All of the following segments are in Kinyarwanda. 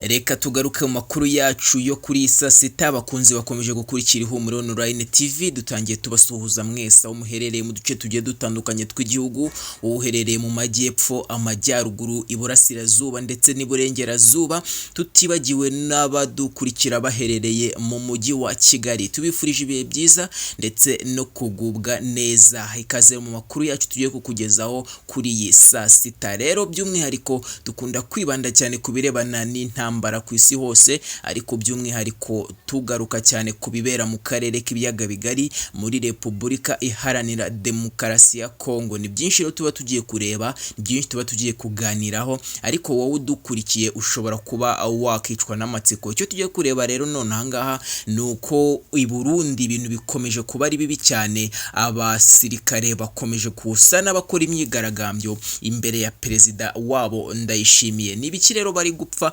Reka tugaruke mu makuru yacu yo kuri iyi saa sita. Abakunzi bakomeje gukurikira Ihumure Online TV, dutangiye tubasuhuza mwese aho muherereye mu duce tugiye dutandukanye tw'igihugu, wowe uherereye mu majyepfo, amajyaruguru, iburasirazuba ndetse n'iburengerazuba, tutibagiwe n'abadukurikira baherereye mu mujyi wa Kigali. Tubifurije ibihe byiza ndetse no kugubwa neza. Ikaze mu makuru yacu tugiye kukugezaho kuri iyi saa sita. Rero by'umwihariko dukunda kwibanda cyane ku birebana n'intambara ku isi hose, ariko by'umwihariko tugaruka cyane ku bibera mu karere k'ibiyaga bigari muri Repubulika Iharanira Demokarasi ya Kongo. Ni byinshi rero tuba tugiye kureba, ni byinshi tuba tugiye kuganiraho, ariko wowe udukurikiye ushobora kuba wakicwa n'amatsiko. Icyo tugiye kureba rero none aha ngaha ni uko i Burundi ibintu bikomeje kuba ari bibi cyane, abasirikare bakomeje kusa n'abakora imyigaragambyo imbere ya perezida wabo Ndayishimiye. Ni ibiki rero bari gupfa?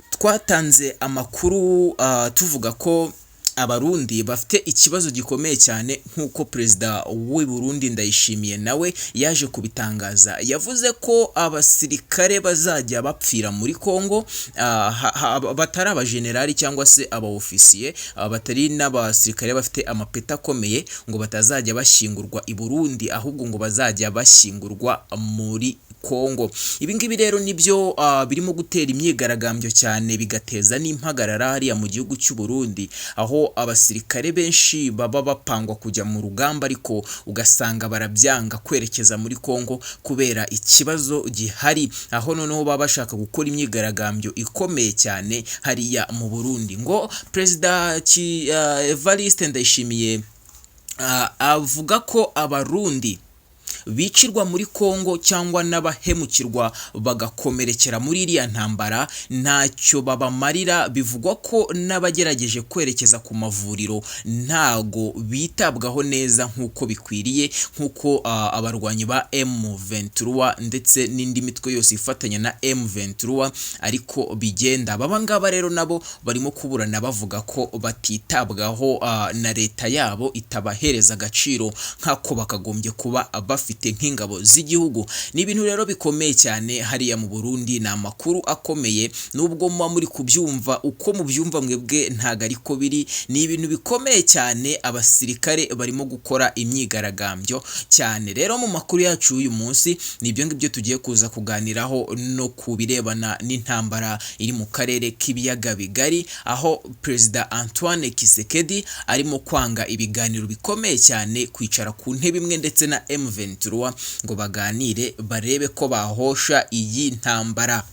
Twatanze amakuru tuvuga ko Abarundi bafite ikibazo gikomeye cyane, nk'uko perezida w'i Burundi Ndayishimiye nawe yaje kubitangaza. Yavuze ko abasirikare bazajya bapfira muri Kongo batari abajenerali cyangwa se abaofisiye, batari n'abasirikare bafite amapeti akomeye, ngo batazajya bashyingurwa i Burundi, ahubwo ngo bazajya bashyingurwa muri Kongo. Ibi ngibi rero nibyo birimo gutera imyigaragambyo cyane, bigateza n'impagarara hariya mu gihugu cy'u Burundi, aho abasirikare benshi baba bapangwa kujya mu rugamba, ariko ugasanga barabyanga kwerekeza muri Kongo kubera ikibazo gihari, aho noneho baba bashaka gukora imyigaragambyo ikomeye cyane hariya mu Burundi. Ngo perezida Evariste Ndayishimiye avuga ko Abarundi bicirwa muri Kongo cyangwa n'abahemukirwa bagakomerekera muri iriya ntambara ntacyo babamarira. Bivugwa ko n'abagerageje kwerekeza ku mavuriro ntago bitabwaho neza nk'uko bikwiriye, nk'uko abarwanyi ba M23 ndetse n'indi mitwe yose ifatanya na M23 ariko bigenda. Aba ngaba rero nabo barimo kuburana bavuga ko batitabwaho na leta yabo itabahereza agaciro nk'ako bakagombye kuba bafite nk'ingabo z'igihugu. Ni ibintu rero bikomeye cyane hariya mu Burundi, ni amakuru akomeye, nubwo muba muri kubyumva uko mubyumva mwebwe ntago ariko biri. Ni ibintu bikomeye cyane, abasirikare barimo gukora imyigaragambyo cyane. Rero mu makuru yacu y'uyu munsi ni ibyo ngibyo tugiye kuza kuganiraho, no ku birebana n'intambara iri mu karere k'ibiyaga bigari, aho perezida Antoine Tshisekedi arimo kwanga ibiganiro bikomeye cyane, kwicara ku ntebe imwe ndetse na M23 ngo baganire barebe ko bahosha iyi ntambara.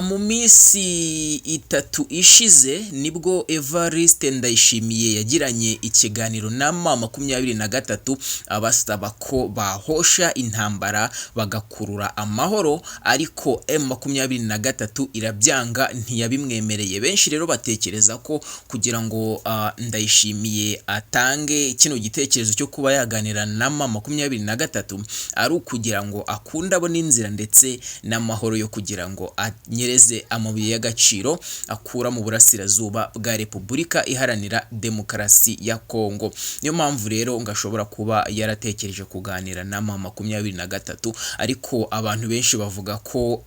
Mu minsi 3 ishize nibwo Evariste Ndayishimiye yagiranye ikiganiro na M23 abasaba ko bahosha intambara bagakurura amahoro, ariko M23 irabyanga, ntiyabimwemereye. Benshi rero batekereza ko kugira ngo Ndayishimiye atange kino gitekerezo cyo kuba yaganira na M23 ari ukugira ngo akunde abone inzira ndetse n'amahoro yo kugira ngo anyereze amabuye y'agaciro akura mu burasirazuba bwa Repubulika Iharanira Demokarasi ya Kongo. Niyo mpamvu rero ngo ashobora kuba yaratekereje kuganira na M23, ariko abantu benshi bavuga ko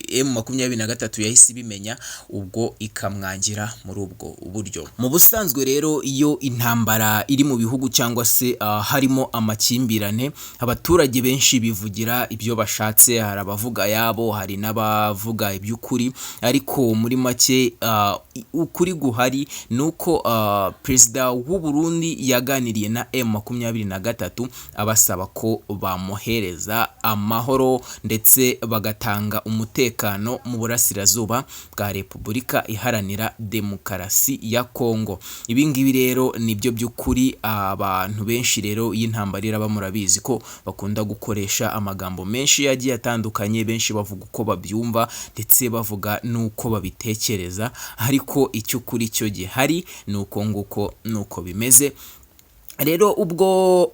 M23 yahise ibimenya ubwo ikamwangira muri ubwo buryo. Mu busanzwe rero iyo intambara iri mu bihugu cyangwa se harimo amakimbirane, abaturage benshi bivugira ibyo bashatse, hari abavuga ayabo, hari n'abavuga iby'ukuri, ariko muri make ukuri guhari ni uko perezida w'u Burundi yaganiriye na M23 abasaba ko bamuhereza amahoro ndetse bagatanga umutekano mu burasirazuba bwa Repubulika Iharanira Demokarasi ya Kongo. Ibi ngibi rero nibyo by'ukuri. Abantu benshi rero iyo intambara iraba murabizi ko bakunda gukoresha amagambo menshi yagiye atandukanye, benshi bavuga uko babyumva ndetse bavuga n'uko babitekereza, ariko icy'ukuri cyo gihari ni uko nguko nuko bimeze. Rero ubwo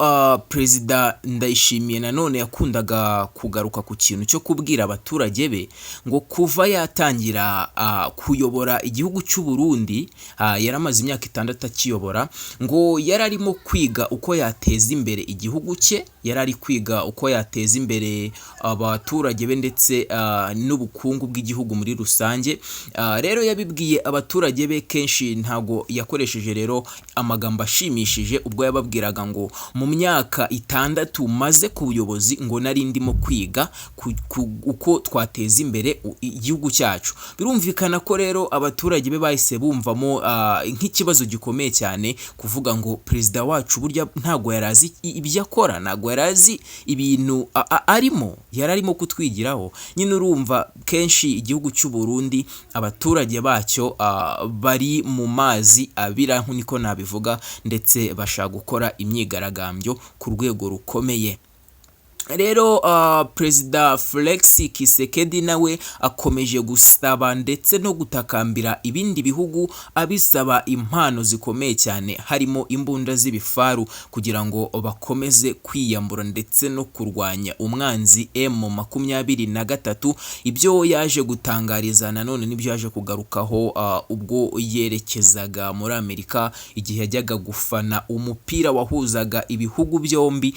Perezida Ndayishimiye nanone yakundaga kugaruka ku kintu cyo kubwira abaturage be ngo kuva yatangira kuyobora igihugu cy'u Burundi, yaramaze imyaka 6 akiyobora, ngo yari arimo kwiga uko yateza imbere igihugu cye, yari ari kwiga uko yateza imbere abaturage be ndetse n'ubukungu bw'igihugu muri rusange. Rero yabibwiye abaturage be kenshi, ntago yakoresheje rero amagambo ashimishije ubwo yababwiraga ngo mu myaka 6 maze ku buyobozi ngo nari ndimo kwiga uko twateza imbere igihugu cyacu. Birumvikana ko rero abaturage be bahise bumvamo nk'ikibazo gikomeye cyane kuvuga ngo perezida wacu burya ntago yari azi ibyo akora, ntago yari azi ibintu arimo, yari arimo kutwigiraho. Nyine urumva kenshi igihugu cy'u Burundi abaturage bacyo bari mu mazi abira niko nabivuga, ndetse bashaka gukora imyigaragambyo ku rwego rukomeye. Rero Perezida Felix Tshisekedi nawe akomeje gusaba ndetse no gutakambira ibindi bihugu, abisaba impano zikomeye cyane harimo imbunda z'ibifaru kugira ngo bakomeze kwiyambura ndetse no kurwanya umwanzi M23. Ibyo yaje gutangariza nanone nibyo yaje kugarukaho ubwo yerekezaga muri Amerika igihe yajyaga gufana umupira wahuzaga ibihugu byombi.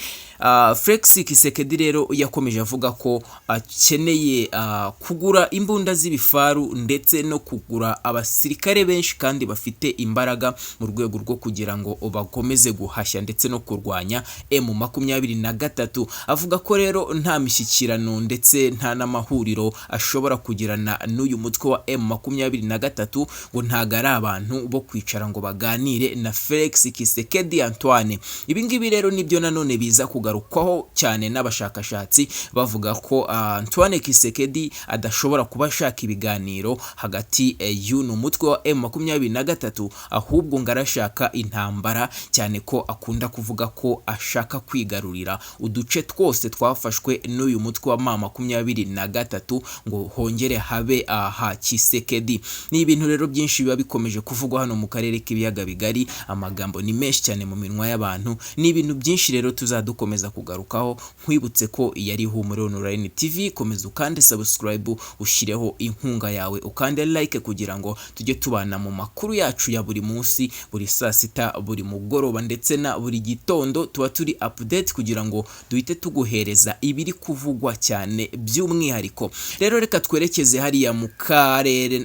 Felix Tshisekedi rero yakomeje avuga ko akeneye kugura imbunda z'ibifaru ndetse no kugura abasirikare benshi kandi bafite imbaraga mu rwego rwo kugira ngo bakomeze guhashya ndetse no kurwanya M23. Avuga ko rero nta mishyikirano ndetse nta n'amahuriro ashobora kugirana n'uyu mutwe wa M23, ngo ntago ari abantu bo kwicara ngo baganire na Felix Tshisekedi Antoine. Ibi ngibi rero nibyo nanone biza kugarukwaho cyane n'abashakashatsi bavuga ko Antoine Tshisekedi adashobora kuba ashaka ibiganiro hagati y'uno mutwe wa M23, ahubwo ngo arashaka intambara, cyane ko akunda kuvuga ko ashaka kwigarurira uduce twose twafashwe n'uyu mutwe wa M23 ngo hongere habe aha Tshisekedi. Ni ibintu rero byinshi biba bikomeje kuvugwa hano mu karere k'ibiyaga bigari, amagambo ni menshi cyane mu minwa y'abantu. Ni ibintu byinshi rero tuzadukomeza kugarukaho. Nkwibutse ko yari Ihumure Online TV, komeza ukande subscribe, ushyireho inkunga yawe, ukande like kugira ngo tujye tubana mu makuru yacu ya buri munsi, buri saa sita, buri mugoroba ndetse na buri gitondo tuba turi update kugira ngo duhite tuguhereza ibiri kuvugwa cyane by'umwihariko. Rero reka twerekeze hariya mu karere,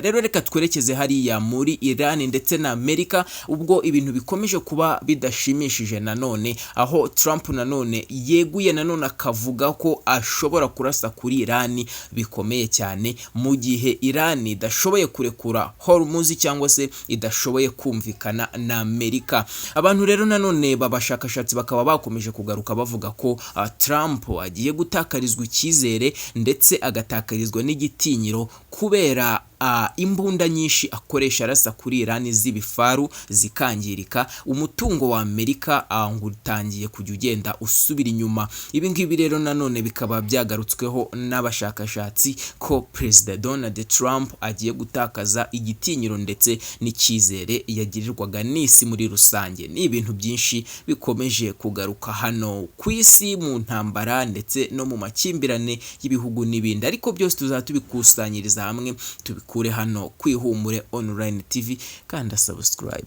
rero reka twerekeze hariya muri Iran ndetse na Amerika, ubwo ibintu bikomeje kuba bidashimishije nanone, aho Trump nanone yeguye nanone akavuga ko ashobora kurasa kuri Iran bikomeye cyane mu gihe Iran idashoboye kurekura Hormuz cyangwa se idashoboye kumvikana na Amerika. Abantu rero nanone babashakashatsi bakaba bakomeje kugaruka bavuga ko Trump agiye gutakarizwa icyizere ndetse agatakarizwa n'igitinyiro kubera imbunda nyinshi akoresha arasa kuri Iran z'ibifaru zikangirika, umutungo wa Amerika ngo utangiye kujya ugenda usubira inyuma. Ibi ngibi rero nanone bikaba byagarutsweho n'abashakashatsi ko Perezida Donald Trump agiye gutakaza igitinyiro ndetse n'icyizere yagirirwaga n'isi muri rusange. Ni ibintu byinshi bikomeje kugaruka hano ku isi mu ntambara ndetse no mu makimbirane y'ibihugu n'ibindi, ariko byose tuzaba tubikusanyiriza hamwe tubikure hano ku Ihumure Online TV. Kanda subscribe.